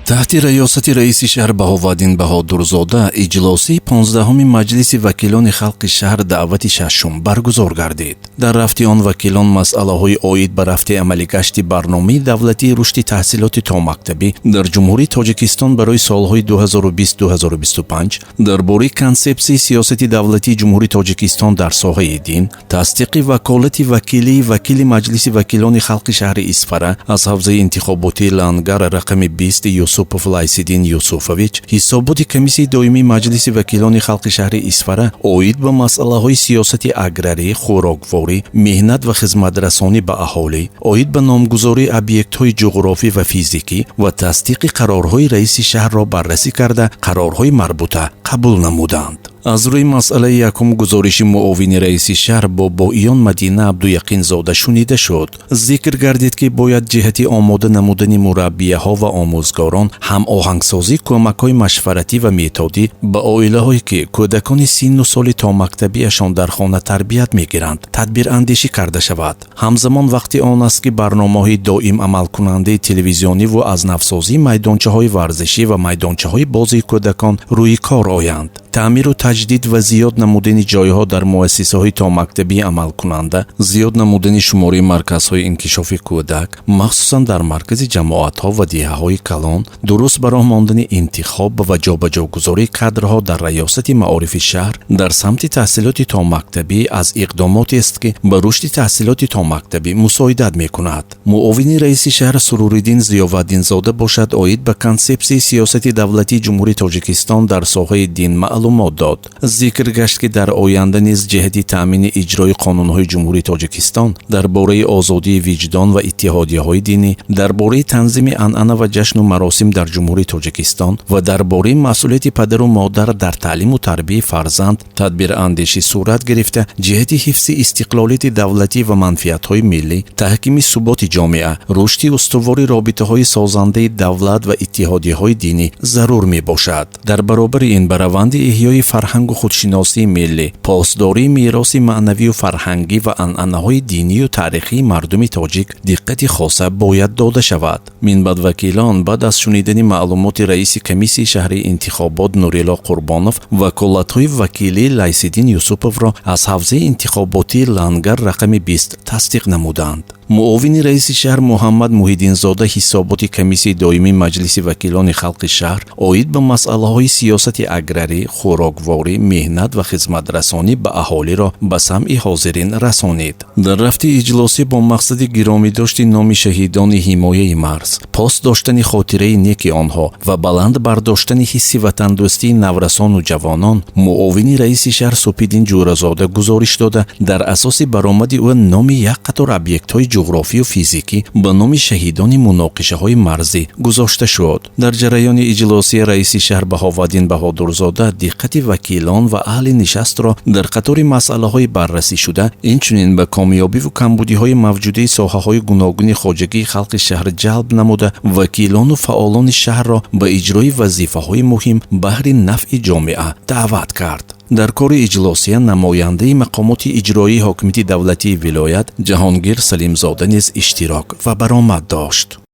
Таҳти раёсати раиси шаҳр Баҳоваддин Баҳодурзода иҷлосии 15-уми Маҷлиси вакилони халқи шаҳр даъвати шашум баргузор гардид. Дар рафти он вакилон масъалаҳои оид ба рафти амалигашти барномаи давлатии рушди таҳсилоти томактабӣ дар Ҷумҳурии Тоҷикистон барои солҳои 2020-2025, дар бораи консепсияи сиёсати давлатии Ҷумҳурии Тоҷикистон дар соҳаи дин, тасдиқи ваколати вакилии вакили Маҷлиси вакилони халқи шаҳри Исфара аз ҳавзаи интихоботии Лангар рақами 20 Юсупов Лайсиддин Юсуфович, ҳисоботи комиссияи доимии Маҷлиси вакилони халқи шаҳри Исфара оид ба масъалаҳои сиёсати аграрӣ, хӯрокворӣ, меҳнат ва хизматрасонӣ ба аҳолӣ, оид ба номгузории объектҳои ҷуғрофӣ ва физикӣ ва тасдиқи қарорҳои раиси шаҳрро баррасӣ карда, қарорҳои марбута қабул намуданд. Аз рӯи масъалаи якум гузориши муовини раиси шаҳр Бобоиён Мадина Абдуяқинзода шунида шуд. Зикр гардид, ки бояд ҷиҳати омода намудани мураббияҳо ва омӯзгорон, ҳамоҳангсозии кӯмакҳои машваратӣ ва методӣ ба оилаҳое, ки кӯдакони синну соли томактабиашон дар хона тарбият мегиранд, тадбирандешӣ карда шавад. Ҳамзамон вақти он аст, ки барномаҳои доим амалкунандаи телевизиониву аз навсозии майдончаҳои варзишӣ ва майдончаҳои бозии кӯдакон рӯи кор оянд. Таъмиру таҷдид ва зиёд намудани ҷойҳо дар муассисаҳои томактабии амалкунанда, зиёд намудани шумораи марказҳои инкишофи кӯдак, махсусан дар маркази ҷамоатҳо ва деҳаҳои калон, дуруст ба роҳ мондани интихоб ва ҷобаҷогузории кадрҳо дар раёсати маорифи шаҳр дар самти таҳсилоти томактабӣ аз иқдомотест, ки ба рушди таҳсилоти томактабӣ мусоидат мекунад. Муовини раиси шаҳр Суруриддин Зиёваддинзода бошад, оид ба консепсияи сиёсати давлатии Ҷумҳурии Тоҷикистон дар соҳаи дин маълумот дод. Зикр гашт, ки дар оянда низ ҷиҳати таъмини иҷрои қонунҳои Ҷумҳурии Тоҷикистон дар бораи озодии виҷдон ва иттиҳодияҳои динӣ, дар бораи танзими анъана ва ҷашну маросим дар Ҷумҳурии Тоҷикистон ва дар бораи масъулияти падару модар дар таълиму тарбияи фарзанд тадбирандешӣ сурат гирифта, ҷиҳати ҳифзи истиқлолияти давлатӣ ва манфиатҳои миллӣ, таҳкими суботи ҷомеа, рушди устувори робитаҳои созандаи давлат ва иттиҳодияҳои динӣ зарур мебошад. Дар баробари ин ба раванди эҳёи фарҳангу худшиносии миллӣ, посдории мероси маънавию фарҳангӣ ва анъанаҳои динию таърихии мардуми тоҷик диққати хоса бояд дода шавад. Минбаъд вакилон баъд аз шунидани маълумоти раиси комиссияи шаҳрии интихобот Нурилло Қурбонов ваколатҳои вакилии Лайсиддин Юсуповро аз ҳавзаи интихоботии Лангар рақами 20 тасдиқ намуданд. Муовини раиси шаҳр Муҳаммад Муҳиддинзода ҳисоботи комиссияи доимии Маҷлиси вакилони халқи шаҳр оид ба масъалаҳои сиёсати аграрӣ, хӯрокворӣ, меҳнат ва хизматрасонӣ ба аҳолиро ба самъи ҳозирин расонид. Дар рафти иҷлосӣ бо мақсади гиромӣ дошти номи шаҳидони ҳимояи марз, пос доштани хотираи неки онҳо ва баланд бардоштани ҳисси ватандӯстии наврасону ҷавонон, муовини раиси шаҳр Супиддин Ҷӯразода гузориш дода, дар асоси баромади ӯ номи як қатор объектҳои ҷуғрофию физикӣ ба номи шаҳидони муноқишаҳои марзӣ гузошта шуд. Дар ҷараёни иҷлосия раиси шаҳр Баҳоваддин Баҳодурзода диққати вакилон ва аҳли нишастро дар қатори масъалаҳои баррасӣшуда, инчунин ба комёбиву камбудиҳои мавҷудаи соҳаҳои гуногуни хоҷагии халқи шаҳр ҷалб намуда, вакилону фаъолони шаҳрро ба иҷрои вазифаҳои муҳим баҳри нафъи ҷомеа даъват кард. Дар кори иҷлосия намояндаи мақомоти иҷроии ҳокимияти давлатии вилоят Ҷаҳонгир Салимзода низ иштирок ва баромад дошт.